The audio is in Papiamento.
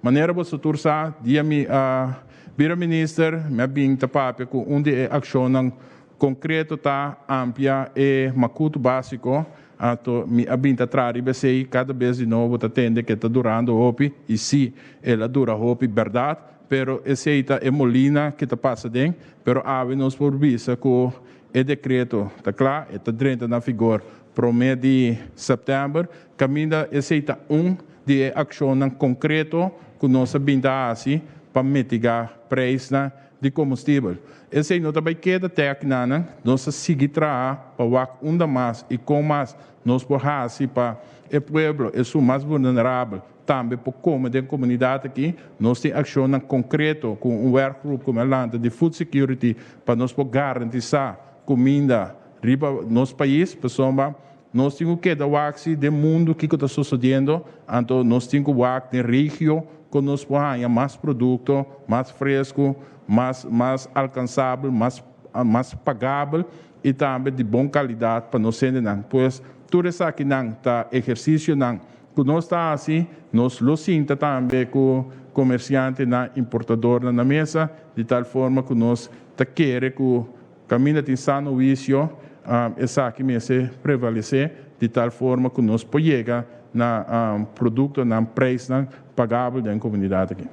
Manera boso tur sa, dia mi a bira minister, mi a bin ta papia ku un di e akshonnan konkreto ta amplia e makutu básiko. Anto mi a bin ta traha riba esei. Kada bes di nobo ta tende ku e ta durando hopi, i sí, el a dura hopi, bèrdat, pero esei ta e molina ku ta pasa den. Pero awe nos por bisa ku e dekreto ta kla, e ta drenta na vigor promé di sèptèmber, kaminda esei ta un di e akshonnan konkreto ku nos a bin ta hasi pa mitigá preisnan di kombustibel. Esei no ta bai keda te akinan, nos a sigui traha pa wak unda mas i kon mas nos por hasi pa e pueblo, esun mas vulnerabel, tambe por kome den komunidat aki. Nos tin akshonnan konkreto ku un werkgroep ku mi a lanta di food security pa nos por garantisá kuminda riba nos pais, pasobra nos tin ku keda wak si den mundu kiko ta sosodiendo, anto nos tin ku wak den regio ku nos por haña mas produkto, mas fresku, mas alkansabel, mas pagabel i tambe di bon kalidat pa nos hendenan. Pues tur esakinan ta ehersisionan ku nos ta hasi. Nos lo sinta tambe ku komersiantenan, importadornan na mesa, di tal forma ku nos ta kere ku kaminda tin sano huisio, esaki mester prevalesé, di tal forma ku nos por yega na produktonan, preisnan pagabel den komunidat aki.